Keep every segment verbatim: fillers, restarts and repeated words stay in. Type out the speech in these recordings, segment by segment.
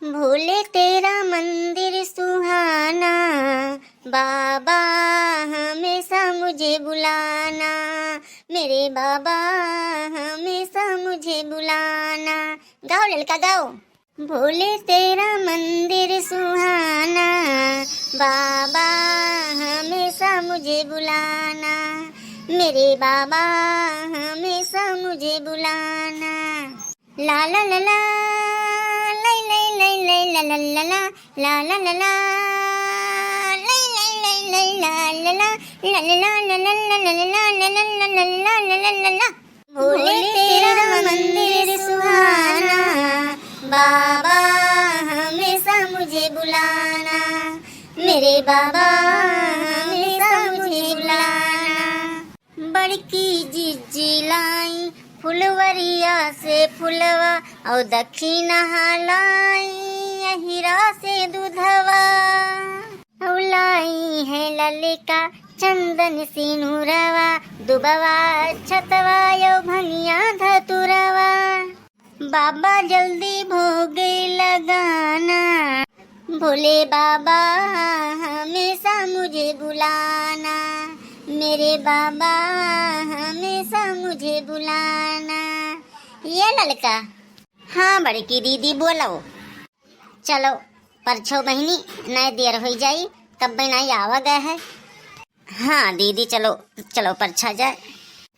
भोले तेरा मंदिर सुहाना, बाबा हमेशा मुझे बुलाना, मेरे बाबा हमेशा मुझे बुलाना। गाओ ललका, गाओ। भोले तेरा मंदिर सुहाना, बाबा हमेशा मुझे बुलाना, मेरे बाबा हमेशा मुझे बुलाना। ला ला ला ला, लै लै लै लै, ला ला ला ला, ला ला ला ला, लै लै लै लै, ला ला ला, ला ला ला ला। भोले तेरा मंदिर सुहाना, बाबा हमेशा मुझे बुलाना, मेरे बाबा हमेशा मुझे बुलाना। बड़की जिज्जी लाई फुलवरिया से फुलवा, और दखिनहा लाई अहिरा से दूधवा। और लाई है ललका चंदन सिनुरवा, दुबवा छतवा यो भंगिया धतुरवा। बाबा जल्दी भोगे लगाना, भोले बाबा हमेशा मुझे बुलाना, मेरे बाबा हमेशा मुझे बुलाना। ये ललका। हाँ बड़की दीदी बोलो। चलो परछो बहिनी, नाहीं देर होइ जाई, कब्बे नाहीं आवा गए है। हाँ दीदी, चलो, चलो परछा जाए।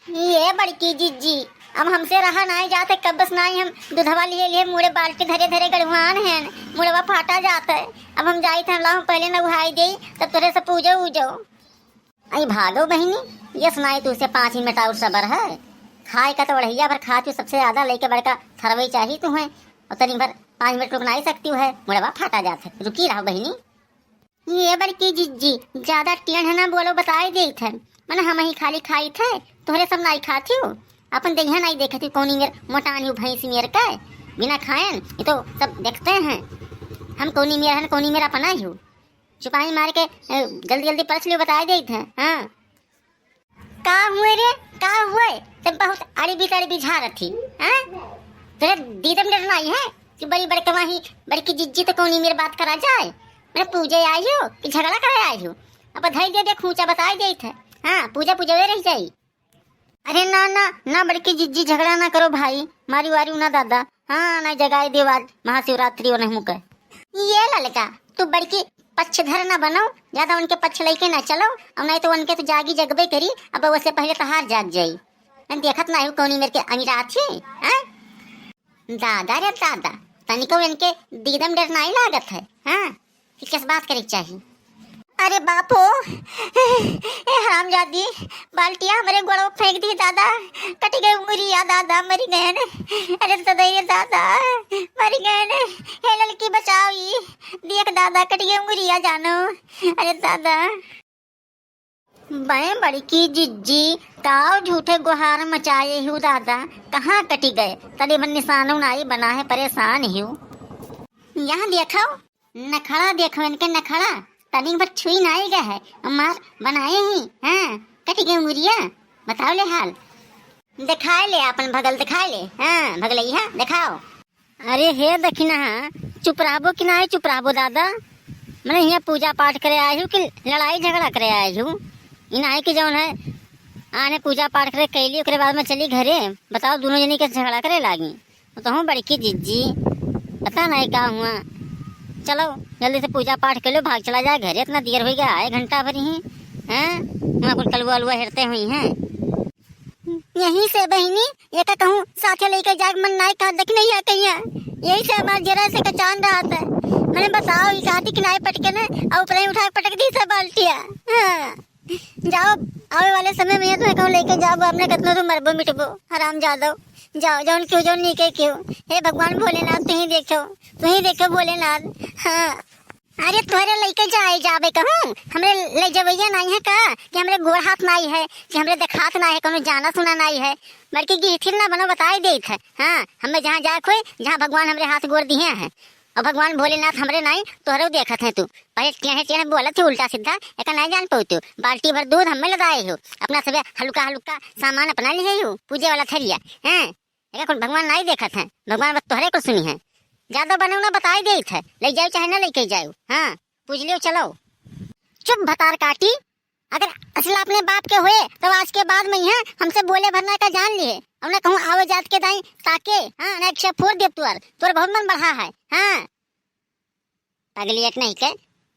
ये बड़की जिज्जी, अब हमसे रहा नाहीं जात है, कब्बस नाहीं हम दूधवा लिए लिए मुड़े बाल्टी धरे धरे गड़ुआन हैं, मुड़वा फाटा जात है। अब हम जाइत हैं, लाओ पहले नहाई देई, तब तोरे से पूजो उजो। आई भागो बहिनी, ये सुनाई तू से पाँच मिनट और सबर है। खाए का तो बढ़िया भर खाती हूँ, सबसे ज्यादा लेके बड़का थरवई चाही तू है, और तनी भर पाँच मिनट रुक नाहीं सकती है, मुड़वा फाटा जात है, रुकी रहो बहिनी। ये बड़की जिज्जी, ज्यादा टेढ़ ना बोलो, बताए देइत है। मन हम ही खाली खाइत है, तोहरे सब नाई खात हो। अपन देहिया नाई देखत हो, कौनी मेर मोटान हो भैंस मेर का, बिना खाएन, ये तो सब देखते हैं। हम कौनी मेर हन, कौनी मेर अपना ही हो। चुपाई मार के, अ, जल्दी जल्दी परछ लियो, बताए देइत है। हाँ। का हुए रे, का हुए? तब बहुत अड़बी तड़बी झारत ही, हैं? तोरे दीदम डर नाई है कि बड़ी बड़कवा ही, बड़की जिज्जी तो कौनी मेर बात करा जाए? मैं पूजे आई हो कि झगड़ा करे आई हो? अब धई दे दे खूंचा, बताई देइत है। हाँ, पूजा पूजवे रह जाई। अरे ना, ना, ना बड़की जिज्जी, झगड़ा ना करो भाई, मारी वारी ना दादा। हाँ, ना जगाए देवाल महाशिवरात्रि वो नहीं मुके। ये ललका, तू बड़की पक्षधर ना बनो, ज्यादा उनके पक्ष लेके ना चलो, और नहीं तो उनके तो जागी जगबे करी, अब वैसे पहले तो हार जाग जाई। मैं देखत ना हूँ कौनी मेर के अमीरा थी, हैं? दादा रे दादा, तनिको इनके दीदम डर नाई लागत है, हाँ? कि किस बात करे के चाही? अरे बाप हो, ए हरामजादी, बाल्टिया हमरे गोड़वा फेंक दी दादा, कट गए उंगरिया दादा, मरी गए ने। अरे दादा रे दादा, मरी गए ने। हे ललकी बचाओ ई, देख दादा, कट गए उंगरिया जानो। अरे दादा। बे बड़की जिज्जी, काव झूठे गुहार मचाए हूँ दादा, कहाँ कटी गए? तनी भर निशानो नाई बना है, परेशान हूँ। यहाँ देखो, नखड़ा देखो इनके नखड़ा, तनी भर छुई नाई गए है, मार बनाए ही, हाँ, कटी गए उंगरिया, बताओ ले हाल। दिखाए ले आपन भगल, दिखाए ले, हाँ, भगलैया, दिखाओ। अरे हे दखिनहा, चुप रहबो कि नाहीं चुप रहबो दादा? मने हियाँ पूजा पाठ करे आए हूँ कि लड़ाई झगड़ा करे आए हूँ? ई नाहीं कि जौन है, आने पूजा पाठ करे कैली, ओकरे बाद में चली घरे। बताओ, दोनों जनी के झगड़ा करे लागी। तो हूँ बड़की जिज्जी, पता नाहीं का हुआ। चलो, जल्दी से पूजा पाठ कर लो, भाग चला जाए घरे, इतना देर होइ गया, आए घंटा भर ही, हैं? वहाँ कुल कलुआ अलुआ हेरते हुई हैं। यहीं से बहिनी, एका कहूँ साथे लेके जाए के मन नाई कहत, देखी नहीं है कहिया। यही से हमार जरा से कचान रहत है। मने बताओ, ई कहती कि नाई पटके ने, और ऊपर ही उठा के पटक दी सब बाल्टिया। हाँ। जाओ, आवे वाले समय में ये तो कहूँ लेके जाओ, अपने कतनो तो मरबो मिटबो, हराम जादो। जाओ, जौन क्यों, जौन नीके क्यों। हे भगवान भोलेनाथ, तू ही देखो, तू ही देखो भोलेनाथ। हाँ। अरे तोहरे लइके जाए जाबे कहूँ, हमरे ले जवैया नाई है का, कि हमरे गोड़ हाथ नाई है, कि हमरे देखात नाई है, कौनो जाना सुना नाई है। बड़की गिरथिर ना बनो, बताए देत है। हाँ, हमें जहाँ जाए खोए, जहाँ भगवान हमरे हाथ गोड़ दिए हैं। और भगवान भोलेनाथ हमरे नाई, तोहरो देखत है तू। पहले टेढ़े टेढ़े बोलत है उल्टा सीधा, एका नाई जान पाऊ तू। बाल्टी भर दूध हमें लदाए हो, अपना सबे हल्का हल्का सामान अपना लिए हो, पूजे वाला थरिया, हैं? एका कुल भगवान नाई देखत है, भगवान बस तोहरे कुल सुनी है। ज्यादा बनऊ ना, बताई देइत है, लइ जाऊ चाहे ना लइके जाऊ। हाँ, पूछ लियो, चलो। चुप भतार काटी, अगर असला अपने बाप के होए तो आज के बाद में यहाँ हमसे बोले भरना का जान लिए, और ना कहूँ आवे जात के दाई ताके। हाँ, ना एक फोड़ देब तोर, तोर बहुत मन बढ़ा है। हाँ, पगली एक नहीं के,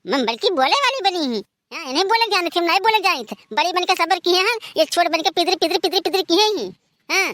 मैं बल्कि बोले वाली बनी ही। हाँ, इन्हें बोले जाने थे, नहीं बोले जाने थे। बड़ी बन के सबर किए हैं, ये छोट बन के पिदरी पिदरी पिदरी पिदरी किए ही। हाँ,